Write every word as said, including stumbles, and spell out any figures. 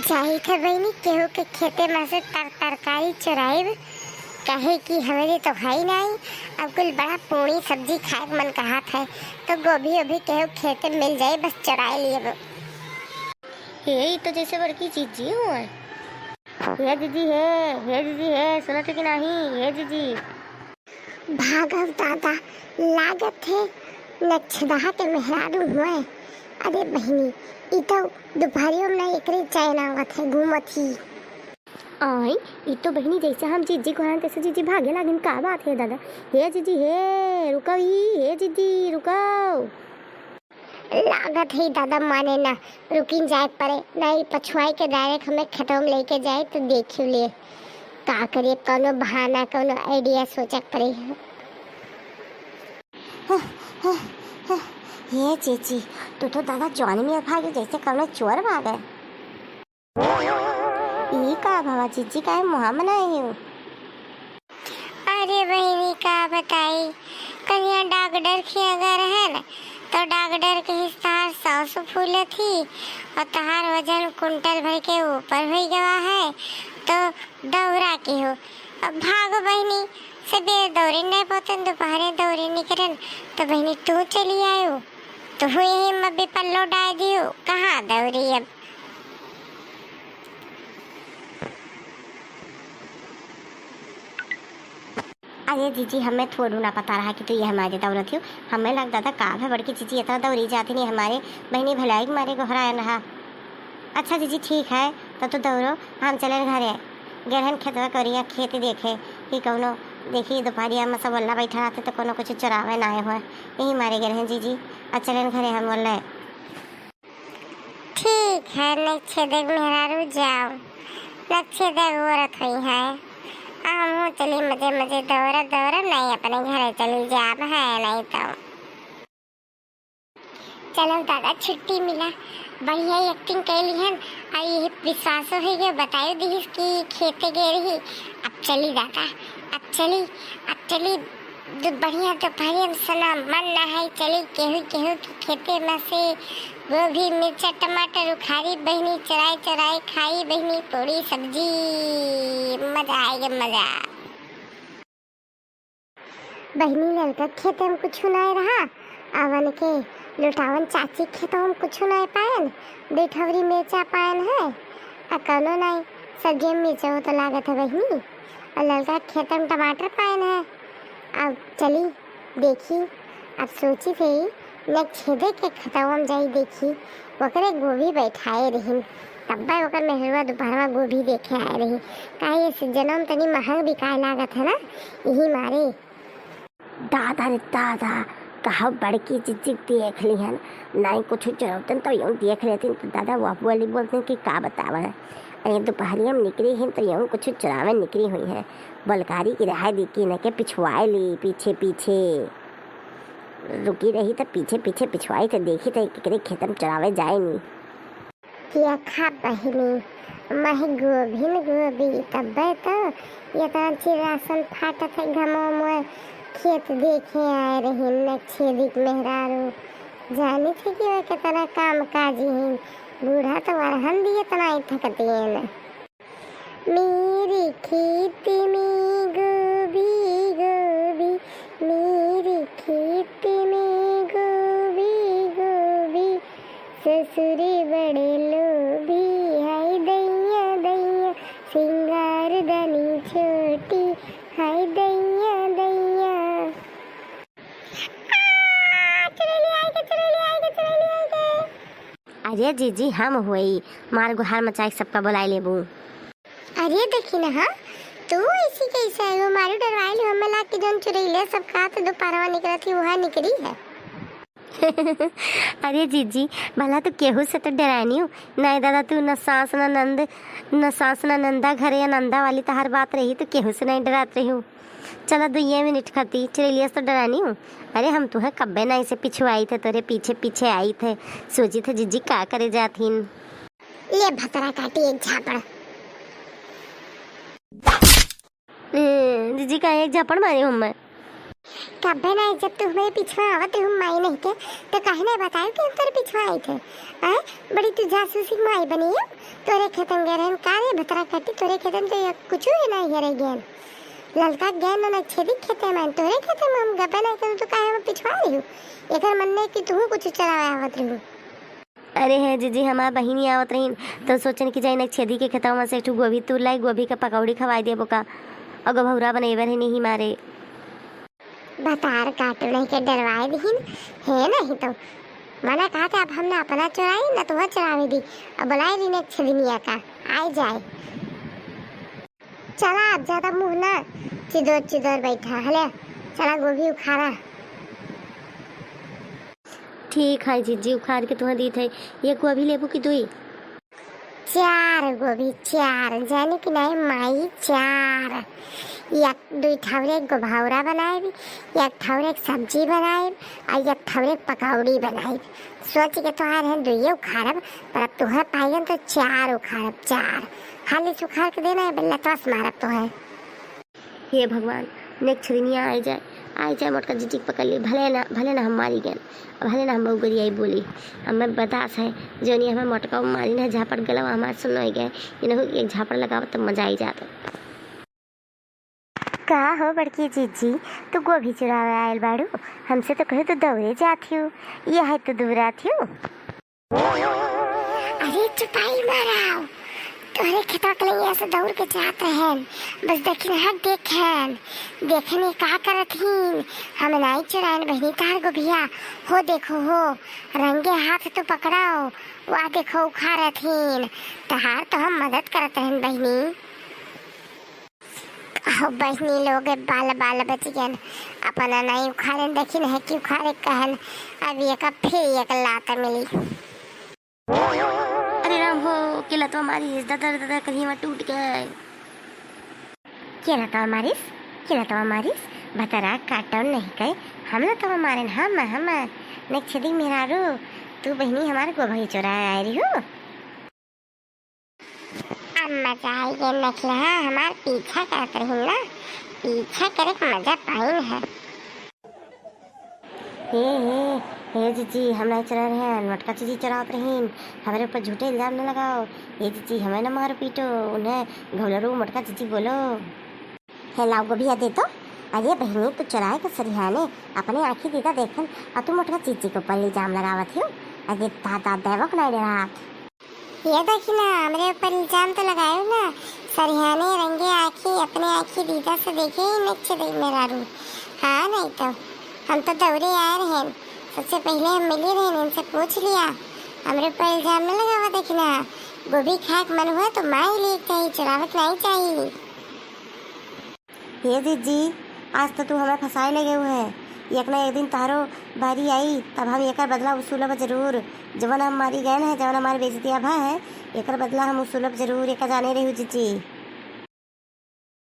जाइत है बहिनी, केहू के खेते में से तर-, तरकारी चुराइब, काहे कि हमरे तो है ही नाई। अब कुल बड़ा पूड़ी सब्जी खाए के मन कहत है, तो गोभी ओभी केहू खेते में मिल जाए, बस चुराए लिए। हे, ई तो जैसे बड़की जीजी हुए। हे जीजी हे, हे जीजी हे, सुनत है कि नाही? हे जीजी। भागव दादा, लागत है नक्षदहा के मेहरारू हुए। अरे बहिनी, ई तो दुपहरियो में ना एकरे चैन आवत है, घूमत ही। आई, ई तो बहिनी जैसे हम जीजी को हैं तैसे जीजी भागे लागिन, का बात है दादा? हे जीजी हे, रुको ई, हे जीजी रुको। लागत है दादा माने ना, रुकिन जाए पड़े, नहीं पछुआई के direct हमें खेतों में लेके जाए तो देखियो ले का करिए, कौनो बहाना, कौनो idea सोचक पड़े। हे जीजी, तू तो दादा जौन में भागे जैसे कौनो चोर भागे। ई का भवा जीजी, काहे मुहा बनाई हो? अरे बहिनी, का बताई, कल यहाँ डॉक्टर खिया गए रहे न, तो डॉक्टर के हिस्सा सास फूले थी और तहार वजन कुंटल भर के ऊपर हो गवा है, तो दौरा की हो। अब भागो बहिनी, सबेरे दौरे नहीं पहुँचन, दोपहरे दौरे निकरन, तो बहिनी तू चली आयो, तो हुई ही मब्बी पल्लो डाल दियो, कहाँ दौरी अब। अरे जीजी, हमें थोड़ू ना पता रहा कि तू ये हमारे दौरत हो। हमें लगता था का है बड़की जीजी इतना दौरी जाती नहीं, हमारे बहिनी भलाई के मारे गोहरायन रहा। अच्छा जीजी, ठीक है, तो तू दौरो, हम चलेन घरे। गेरहन खेतवा करिया खेत देखे कि कौनो देखी दोपहरिया में सब ओल्ला बैठा रहते तो कौनो कुछ चुरावे ना आए हुए, यही मारे गेरहन जीजी। आ चलेन घरे हम बोल रहे। ठीक है, नक्षेदक मेहरारू जाओ, नक्षेदक औरत हुई है। आ हमहूँ चली मजे मजे दौड़त दौड़त नहीं अपने घरे चली जाब है, नहीं तो। चलो दादा, छुट्टी मिला, बढ़िया acting कैली हन। आ ये विश्वासो है कि बतायो दिहिस कि खेते गए रही। अब चली दादा, अब चली, अब चली। दु-, बढ़िया दोपहरिया में सना मन ना है, चली केहू केहू के खेते में से गोभी, मिर्चा, टमाटर उखाड़ी बहिनी, चुराई चुराई खाई बहिनी, पूरी सब्जी, मजा आएगा मजा। बहिनी, ललका खेते में कुछ नाय रहा, अवन के लुटावन चाची खेतों में कुछ नाय पायन, दुई ठवरी मिर्चा पायन है, आ कौनो नाय, सब्जी में मिर्चा हो तो लागत है बहिनी, और ललका खेते में टमाटर पायन है। अब चली देखी, अब सोची थे नक्षेदे के खेतवा में जाई देखी, ओकरे गोभी बैठाए रहिन, तब्बे ओकर मेहरुआ दोपहरवा गोभी देखे आए रही। काहे ये सीजनवा में तनी महंग बिकाए लागत है ना, यही मारे। दादा रे दादा, कहो बड़की जीजी देख लिहन, नाई कुछ चुरौतन तो यूं देख लेतिन तो दादा वह बोली बोलतिन कि का बतावे। अरे दोपहरिया में निकरी हिन तो यूं कुछ चुरावे निकरी हुई है। बलकारी की रहाई दी कि इनके पिछुआए ली पीछे पीछे। रुकी रही तो पीछे पीछे पिछुआई तो देखी तो केकरे खेतन चुरावे जाए नी। देखा बहिनी, मह गोभिन गोभी, तब्बे तो इतना चिरासन फाटत है घमो मोर। खेत देखे आए रही नक्षेदिक मेहरारू, जानी थे कि वह कितना काम काजी हैं। बूढ़ा तो वरहन दिए तना ही थकती है ना। मेरे खेत में गोभी गोभी, मेरे खेत में गोभी गोभी, ससुरे बड़े लोभी, हाय दैया दैया, सिंगार दानी छोटी, हाय दैया दैया। आ, चुड़ैली आइगे, चुड़ैली आइगे, चुड़ैली आइगे। अरे जीजी, हम होई, मार गुहार मचाई सबका बोलाई लेबू। अरे देखी ना, हाँ, तू ऐसी कैसे आई हो? मारू डरवाई लो, हमें लाग के जौन चुड़ैलिया सब का तो दोपहरवा निकलत ही, वह निकली है। अरे जीजी, भला तू केहू से तो डरानी हो? नहीं दादा, तू न सास न नंद, न सास न नंदा घरे या नंदा वाली तहार बात रही तो केहू से नहीं डरात रही हूँ। चला दुइये मिनट खाती चुड़ैलिया से तो डरानी हूँ। अरे हम तुहे कब्बे ना ऐसे पिछुआई थे, तोरे पीछे पीछे आई थे, सोची थे जीजी का करे जात हिन। ले भतरा काटी एक झापड़। ए, जीजी का एक झापड़ मारी हूँ मैं। कब्बे ना जब तू हमारे पिछुआ आवत रही हूँ माई नहीं के, तो काहे नहीं बतायो कि हम तोरे पिछुआ आई थे? आए, बड़ी तू जासूसी की माई बनी है। तोरे खेते में गए रहन का रे भतरा काटी? तोरे खेते में तो ये कुछ ही नहीं करे गए। ललका गए ना, ना छेदी खेते में, तोरे खेते में हम गपे नहीं करूँ तो काहे हम पिछवा रही हूँ? एकर मन नहीं कि तू कुछ चलावे आवत रही हूँ। अरे हे जीजी, हमार बहिनी आवत रहीन, तो सोचन कि जाई ना छेदी के खेतवा में से एक ठो गोभी तूर लाई, गोभी के पकौड़ी खवाई देबो का, और गोभौरा बनेबर है नहीं मारे। भतार काटू नहीं के डरवाए दीहिन, हे नहीं तो मना कहा था, अब हम ना अपना चुराई ना तुहर चुरावे दी। अब बुलाए ली ना छेदनिया का, आए जाए। चला, अब ज्यादा मुँह ना चिदोर चिदोर बैठा हले, चला गोभी उखाड़ा। ठीक है जीजी, उखाड़ के तुहाँ दीत है। एक गोभी लेबू कि दुई? चार गोभी, चार, जाने कि नहीं माई, चार। एक दुई ठौरे गोभौरा बनाएब, एक ठौरे सब्जी बनाएब, और एक ठौरे पकौड़ी बनाएब। सोच के तोहार है दुइये उखाड़ब, पर अब तुहर पाइगन तो चार उखाड़ब, चार। हाली से उखाड़ के देना है, बेल्ला तोस मारब तोहे। हे भगवान, नेक छेदनिया आइ जाए, आइ जाए, मोटका जीजी के पकड़ ली, भले ना, भले ना हम मारी गएन, भले ना हम बउगरियाई बोली, हमें बर्दाश्त है। जोनी हमें मोटका मारी ना झापड़ गलवा हमार सुन हो गए, इन्हों एक झापड़ लगावत तो मजा आई जात। का हो बड़की जीजी, तू गोभी चुरावे आयल बाड़ू? हमसे तो कहे तू दौरे जात हियो, ये है तू दुबरात हियो। अरे चुपाई माराव, तोहरे खेतवा के लइया से दौड़ के जात रहन, बस देखिन हट देखन, देखन ये का करत हीन, हम नाई चुराइन बहिनी तार गोभिया, हो देखो हो, रंगे हाथ तू पकड़ाओ, वाह देखो उखाड़त हीन, तहार तो हम मदद करत रहन बहिनी। अहो बहिनी लोग, बाल बाल बच गएन, अपना नाई उखाड़ेन, देखिन है कि उखाड़े कहन, अब एका फिर एक लात मिली। अरे राम हो, के लतवा मारिस, ददर ददर करिहवा टूट गए। के लतवा मारिस, के लतवा मारिस, भतरा काटन नहीं कहे, हम लतवा मारेन, हम, हम, नेक छेदी मेहरारू, तू बहिनी हमार गोभी चुराए आए रही हो। अब मजा आई गए नखिया, हमार पीछा करत रही ना, पीछा करे के मजा पाइन है। हे, हे, हे जीजी, हम नहीं चुरा रहे हैं, मोटका जीजी चुरावत रहीन, हमारे ऊपर झूठे इल्जाम न लगाओ। हे जीजी, हमें न मारो पीटो, उन्हें घोलरू मोटका जीजी बोलो। हे लाओ गोभिया दे तो। अरे बहिनी, तू चुराए के सरिहाने अपने आँखी दीदा देखन, और तू मोटका जीजी के ऊपर इल्जाम लगावत हो। अरे दादा, देवक नहीं डरात। ये देखी ना, हमरे ऊपर इल्जाम तो लगायो ना, सरिहाने रंगे आँखी अपने आँखी दीदा से देखे ही नेक छेदी मेहरारू। हाँ, नहीं तो हम तो दौड़े आए रहन, सबसे पहले हम मिले रहन, इनसे पूछ लिया। हमरे ऊपर इल्जाम न लगावा, देखी ना, गोभी खाए के मन हुआ तो माई लिए चाहिए, चुरावत नहीं चाहिए। हे जीजी, आज तो तू हमें फंसाए लगे हुए है। एक ना एक दिन तोहरो बारी आई, तब हम एकर बदला वसूलब जरूर। जवन हम मारी गए हैं, जवन हमारी बेइज्जतिया भा है, एकर बदला हम वसूलब जरूर, एका जाने रही जीजी।